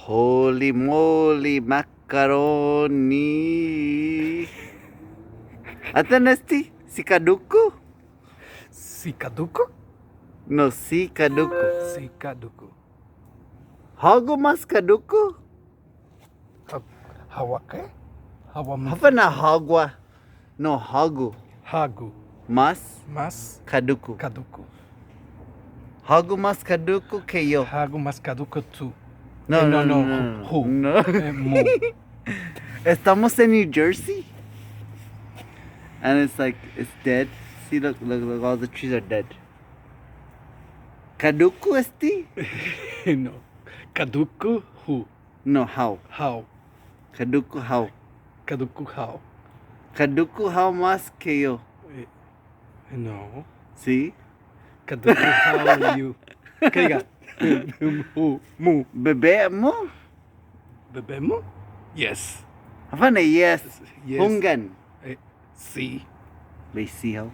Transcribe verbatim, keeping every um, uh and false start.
Holy moly, macaroni. Atan este, si Kaduku? Si Kaduku? No, si Kaduku. Si Kaduku. Hågu mas Kaduku? Ha-, håfa kå? Håfa mi- Håfa na hågu. No, hågu. Hågu. Mas. Mas. Kaduku. Kaduku. Hågu mas Kaduku que yo. Hågu mas Kaduku tú. No, eh, no, no, no, no, no. Who? No. Eh, mu. Estamos in New Jersey. And it's like, it's dead. See, look, look, look, all the trees are dead. Kaduku este? No. Kaduku who? No, how. How. Kaduku how. Kaduku how. Kaduku how mas que yo. Eh, no. See? Kaduku how you. Kaiga. Who? Mu. Bebe mo? Bebe mo? Yes. Håfa na yes? Yes. Hunggan. Eh, si. Bai si hao.